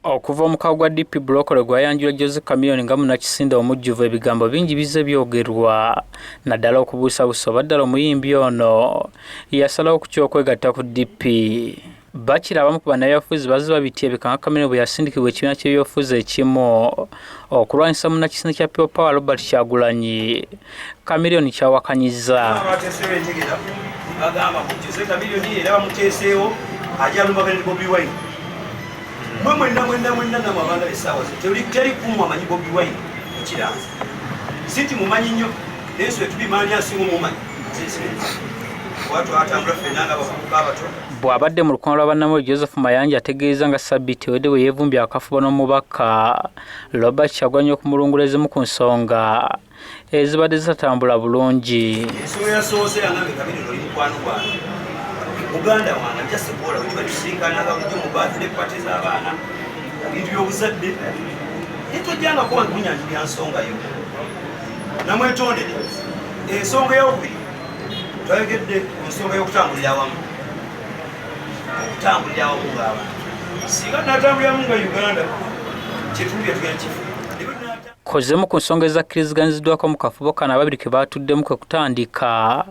Okuva omukago gwa DP Bloc lwe gwayanjula Jose Chameleone nga munnakisinde omujjuvu, ebigambo bingi bizze byogerwa naddala okubuusabuusa oba ddala omuyimbi ono yasalawo ku ky'okwegatta ku DP. Bakira abamu ku bannabyabufuzi bazze babityebeka nga Chameleone bwe yasindikibwa ekibiina ky'ebyobufuzi ekimu okulwanyisa munnakisinde kya People Power Robert Kyagulanyi, Chameleone ky'awakanyizza. Bagamba Jose Chameleone era bamuteeseewo ajja alumbagane ne Bobi Wine. Mwe mwenna mwenna mwenna namwe abaana b'essaawa zo teri teri kumwe amanyi Bobi Wine ekiranzi si nti mumanyi nnyo naye nsi wetubimaani asinga omumanyi twatambula ffenna nga abavubuka abato. Bw'abadde mu lukuŋŋaana lwa bannamawulire, Joseph Mayanja ategeezza nga ssabbiiti ewedde bwe yeevumbye akafubo n'omubaka Robert Kyagulanyi okumulungula ezimu ku nsonga ezibadde zitatambula bulungi. Ensonga yasoose yangambye Chameleone oli mukwano gwange, muganda wange, nja sikola wetuba tusinkana nga bulijjo mu birthday party z'abaana, ebintu by'obuzadde, naye tojjangako wange kunyanjulira nsonga yo. Namwetondedde. Ensonga eyokubiri twayogedde ku nsonga y'okutambulira awamu, okutambulira awamu ng'abantu. Singa tunatambuliramu nga Uganda kyetulubya tugenda kifo. Ku zimu ku nsonga ezakkiriziganyiziddwako mu kafubo kano ababiri ke baatuddemu kwe kutandika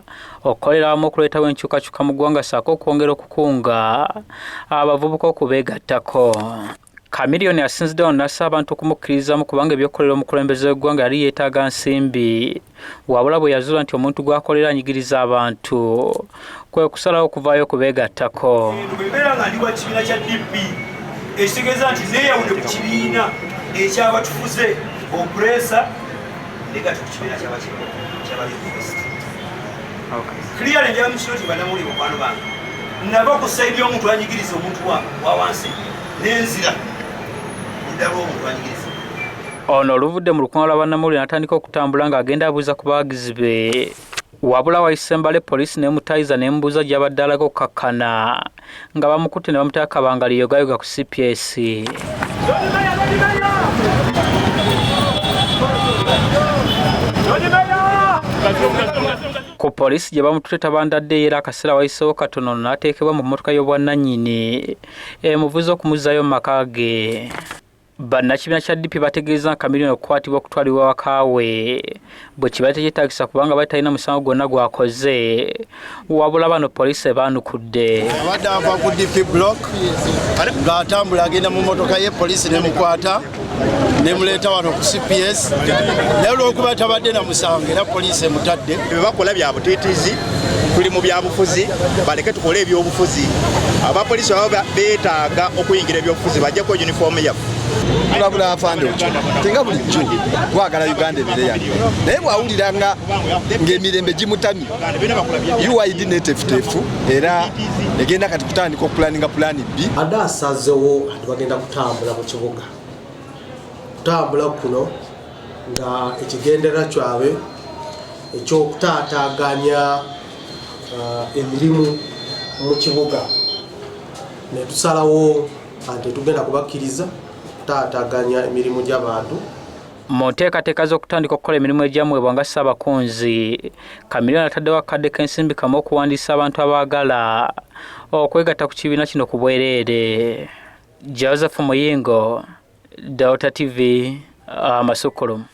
okukolera awamu okuleetawo enkyukakyuka mu ggwanga ssaako okwongera okukunga abavubuka okubeegattako. Chameleone asinzidde wano n'asaba abantu okumukkiririzaamu kubanga eby'okukolera omukulembeze w'eggwanga yali yeetaaga nsimbi, wabula bwe yazuula nti omuntu gw'akolera anyigiriza abantu kwe kusalawo okuvaayo okubeegattako. Bwe mbeera nga ndi wa kibiina kya DP, ekitegeeza nti neeyawudde ku kibiina ekyabatufuze opuleesa negatte ku kibiina kyabali. Clearly njala mukino nti bannamawulire mukwano bange, nava ku side y'omuntu anyigiriza omuntu wa wansi n'enzira ludda lw'omuntu anyigiriza. Ono oluvudde mu lukuŋŋaana lwa bannamawulire n'atandika okutambula ng'agenda abuuza ku bawagizi be, wabula wayise mbale poliisi n'emutayiza n'emubuuza gy'abadde alaga okukakkana nga bamukutte ne bamuteeka kabangali yogayoga ku CPS. Ku poliisi gye bamututte tabandadde era akaseera wayiseewo katono n'ateekebwa mu mmotoka y'obwannannyini emuvuze okumuzaayo mu maka ge. Bannakibiina kya DP bategeeza nga Chameleone okukwatibwa okutwalibwa waka we bwe kibadde tekyetaagisa kubanga bali talina musango gwonna gw'akoze, wabula bano poliisi ebaanukudde. Abadde ava ku DP Block ng'atambula agenda mu mmotoka ye, poliisi nemukwata nemuleeta wano ku CPS, naye olw'okuba tabadde na musango era poliisi emutadde. Bye bakola bya butiitiizi, tuli mu byabufuzi, baleke tukole ebyobufuzi. Abapoliisi baba beetaaga okuyingira ebyobufuzi bajjeko yunifoomu yaffe. Tulabula afande okyo tenga bulijjo gwagala Uganda ebeere yange, naye bw'awulira nga ng'emirembe gimutamye, UYD netefutefu era egenda kati kutandika okupulaninga pulaani B. Adde asazewo ati bagenda kutambula mu kibuga, kutambula kuno nga ekigendererwa kyabwe ekyokutaataaganya emirimu mu kibuga, netusalawo nti tugenda kubakkiriza kutaataaganya emirimu gy'abantu. Mu nteekateeka z'okutandika okukola emirimu egyamuweebwa nga Ssaabakunzi, Chameleone ataddewo akadde k'ensimbi kamu okuwandiisa abantu abaagala okwegatta ku kibiina kino ku bwereere. Joseph Muyingo, Delta TV, Amasukkulumu.